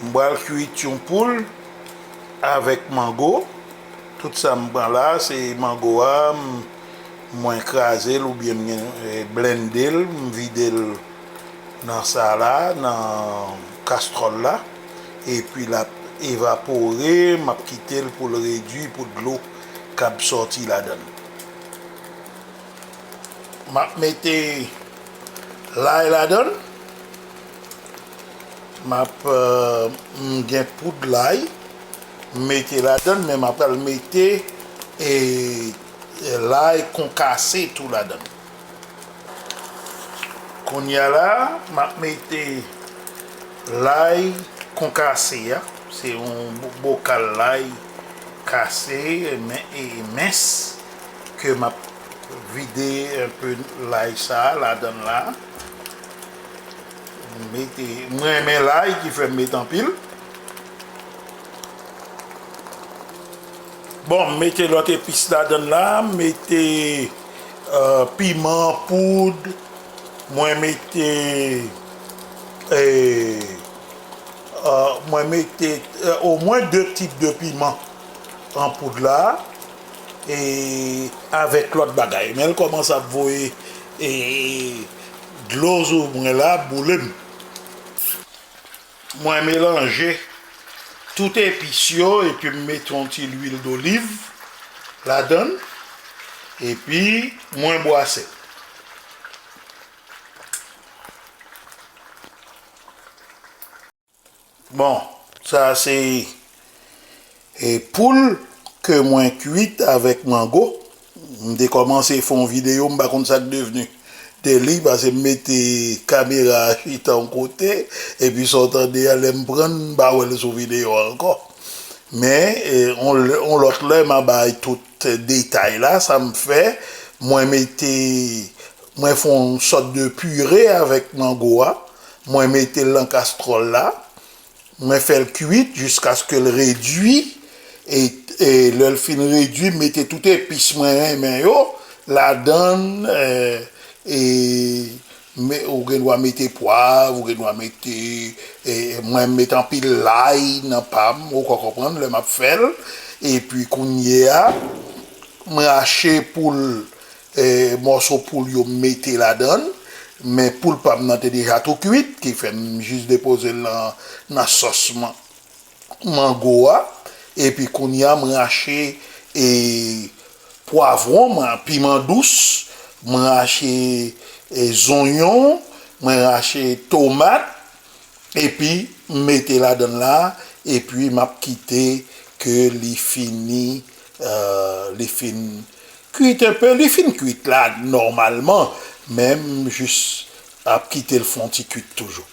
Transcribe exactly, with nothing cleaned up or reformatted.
M pral kwit yon poul avèk mango. Tout sa m pran la, se mango a, m, mwen kraze l oubyen m, eh, blende l, m vide l nan sa la, nan kastròl la. Epi l ap evapore, m ap kite l pou l redui, pou dlo kab sòti ladan l. M ap mete lay ladan l. M ap, euh, m gen poud lay, m mete ladan l, men m ap pral mete, e, lay konkase tou ladan l. Kounye a la, m ap mete lay konkase a. Se yon bo-, bokal lay kase, men, e mens, ke m ap vide enpe lay sa a ladan l la. M mete, mwen renmen lay ki fè m mete anpil. Bon, m mete lòt epis ladan l la, m mete, euh, piman an poud, mwen mete, eh, euh, mwen mete, euh, omwen de tip de piman an poud la, e avèk lòt bagay. Men l kòmanse ap voye, e, dlo sou mwen la, boule m. Mwen melanje tout epis yo, epi m mete yon ti lwil doliv ladan l, epi mwen bwase. Bon, sa se, e, poul ke mwen kwit avèk mango. M te kòmanse fè yon videyo, m pa konn sa k devni de li, paske m mete kamera a chita yon kote, epi sa w tande a, lè m pran l, m pa wè l sou videyo a ankò. Men, e, on, on lòt lè, m a bay tout detay la, sa m fè, mwen mete, mwen fè yon sòt de pire avèk mango a, mwen mete l nan kastròl la, mwen fè l kwit jiskaske l redui, e, e lè l fin redui, m mete tout epis mwen renmen yo ladan l, e, e, men, ou gen dwa mete pwav, ou gen dwa mete, e, mwen m mete anpil lay nan pa m, ou ka konprann, lè m ap fè l. Epi kounye a, mwen rache poul, e, mòso poul yo m mete ladan l. Men poul pa m nan te deja tou kwit, ki fè m jis depoze l nan, nan sòs man-, mango a. Epi kounye a, m rache, e, pwavwon, mwen, piman dous, mwen rache, e, zonyon, mwen rache tomat, epi m mete ladan l la, epi m ap kite ke li fini, euh, li fin kwit enpe, li fin kwit la nòmalman, men m jis ap kite l fè yon ti kwit toujou.